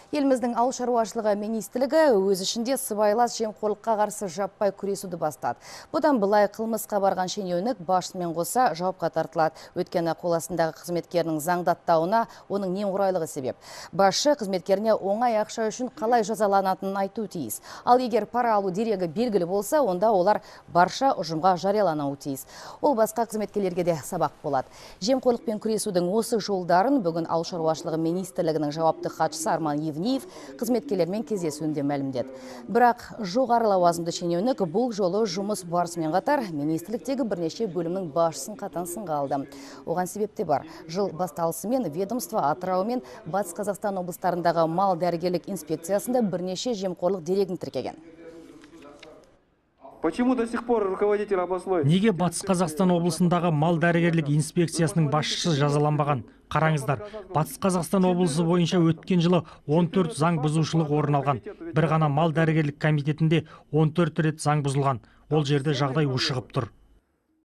Еліміздің ауыл шаруашылығы министрлігі өз ішінде сыбайлас жемқорлыққа қарсы жаппай күресуді бастады. Бұдан былай қылмысқа барған шенеунік басшысымен қоса жауапқа тартылады. Өйткені қол астындағы қызметкерінің заңды аттауына оның немқұрайлығы себеп. Басшы қызметкеріне оңай ақша үшін қалай жазаланатынын айтуы тиіс. Ал егер пара алу дерегі белгілі болса, онда олар барша ұжымға жариялануы тиіс. Ол басқа қызметкерлерге де сабақ болады. Жемқорлықпен күресудің осы жолдарын бүгін ауыл шаруашылығы министрлігінің жауапты хатшысы Арман Евниев қызметкерлермен кездесуінде мәлімдеді. Бірақ жоғары лауазымды шенеунік бұл жолы жұмыс барысымен қатар министрліктегі бірнеше бөлімнің басшысын қатаң сынға алды. Оған себеп те бар. Жыл басталысымен ведомство Атырау мен Батыс Қазақстан облыстарындағы мал дәрігерлік инспекциясында бірнеше жемқорлық дерегін тіркеген. Почему до сих пор руководитель областной... Неге Батыс Қазақстан облысындағы мал дәрігерлік инспекциясының басшысы жазаланбаған? Қараңыздар, Батыс Қазақстан облысы бойынша өткен жылы 14 заң бұзушылық орын алған. Бір ғана мал дәрігерлік комитетінде 14 рет заң бұзылған. Ол жерде жағдай ушығып тұр.